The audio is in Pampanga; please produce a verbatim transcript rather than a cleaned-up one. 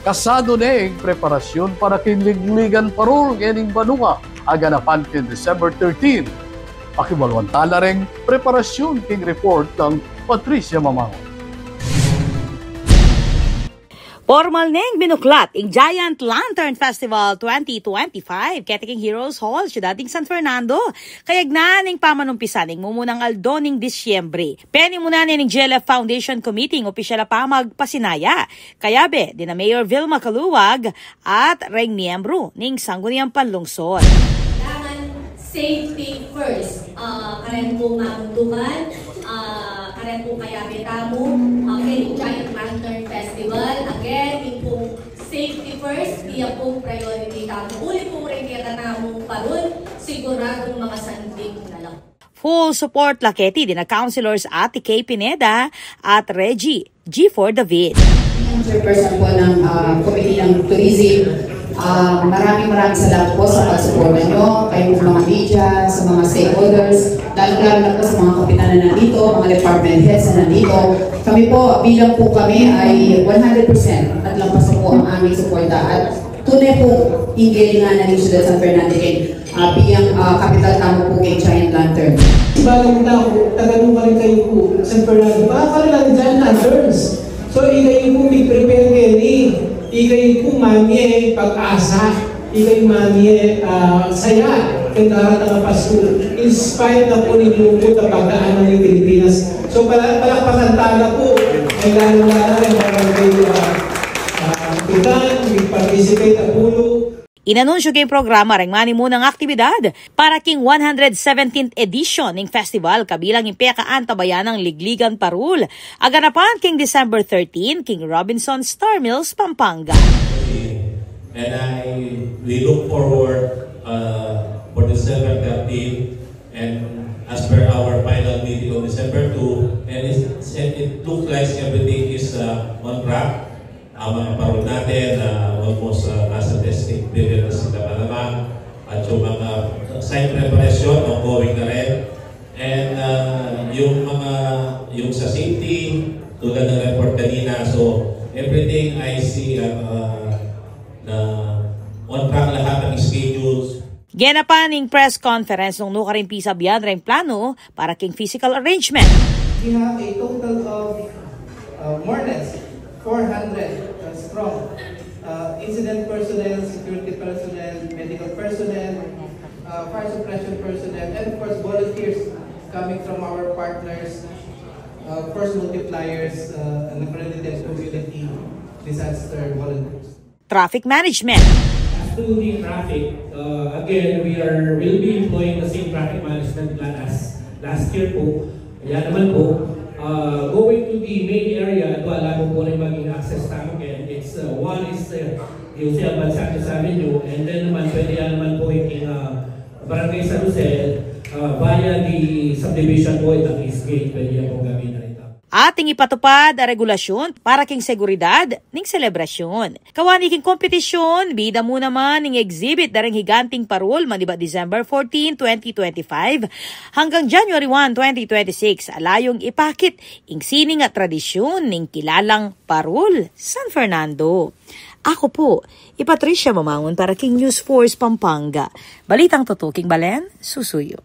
Kasadu ne ing preparasyun para king ligligan parul ngening banua a ganapan king December thirteen. Pakibaluan tala reng preparasyun king report nang Patricia Mamango. Pormal neng binuklat ing Giant Lantern Festival twenty twenty-five keti king Heroes Hall, Siyudad ning San Fernando, kayagnan ning pamanumpisa ning mumunang aldo ning Disyembre. Penimunan ne ning G L F Foundation Committee ing opisyal a pamagpasinaya, kayabe dina Mayor Vilma Caluag at reng miyembru ning Sangguniang Panlungsod. Kailangan safety first. Ah, karen pung mamuntukan, ah, karen pung kayabe tamu, ah, keng Giant Lantern Festival. Again, ing pung safety first, iya pung priority tamu. Uli pung reng kekatamung parul, siguradung makasandin na la. Full support la keti dina Councilors Ate Kay Pineda at Reggie G for David. Chairperson po ng, ah, Committee ng Tourism. Ah, maraming, maraming salamat po sa pagsuporta nyo, kayo po mga media, sa mga stakeholders, lalong-lalo na po sa mga kapitanan nandito, mga department heads na nandito. Kami po, bilang po kami ay one hundred percent at lampas po ang aming suporta at tunay po ing galingan ng Siyudad San Fernando keng, ah, bilang, ah, kapital tamu po keng Giant Lantern. Bagay tamu, taga-Lupa rin kayu pu, San Fernando. Baka rin ang Giant Lanterns. So, ikayu pu, mi-prepare keni. Ikayu pu, mamie pag-asa. Ikayu mamie, ah, saya. Keng daratang a Pasko. In spite na pu ning lungkut a pagdaanan ning Pilipinas. So, pala-, palakpakan tala pu. Kailangan na rin, barangay, ah, ah, Tutan, mi-participate a pulu. Inanunsyo keng programa reng manimunang aktibidad para king one hundred seventeenth edition ning festival, kabilang ing pekaantabayanang ligligan parul a ganapan king December thirteen king Robinson Star Mills, Pampanga. And I, we look forward, uh, for December thirteen, and as per our final meeting on December two, and it, it looks like everything is, uh, on track. Ang mga parol natin, ah, almost, ah, nasa testing period na sila malamang. At yung mga site preparation, ongoing na rin. And, ah, yung mga, yung sa safety, tulad ng report kanina. So, everything I see, ah, ah, na on track lahat ng schedules. Genapan ing press conference nung nukarin pisabian reng planu para king physical arrangement. We have a total of, uh, more or less four hundred, uh, strong, uh, incident personnel, security personnel, medical personnel, uh, fire suppression personnel, and of course, volunteers coming from our partners, uh, force multipliers, uh, and accredited community disaster volunteers. Traffic management. As to the traffic, uh, again, we are, will be employing the same traffic management plan as last year po. Yan naman po, uh, going to the main area, at wala po po rin maging access tamu. It's, uh, one is, uh, yung sa Bansa Avenue, and then naman, pwede yan naman po yung, uh, Barangay San Jose, uh, via the subdivision po, itang East Gate, pwede yan po gamitan ito. Ating ipatupad a regulasyun para king seguridad ning selebrasyun. Kawani king kompetisyun, bida mu naman ing exhibit da reng higanting parul manibat December fourteen, twenty twenty-five, hanggang January one, twenty twenty-six, a layung ipakit ing sining a tradisyun ning kilalang parul San Fernando. Aku pu, i Patricia Mamangun para king News Force Pampanga. Balitang tutuking balen, susuyu.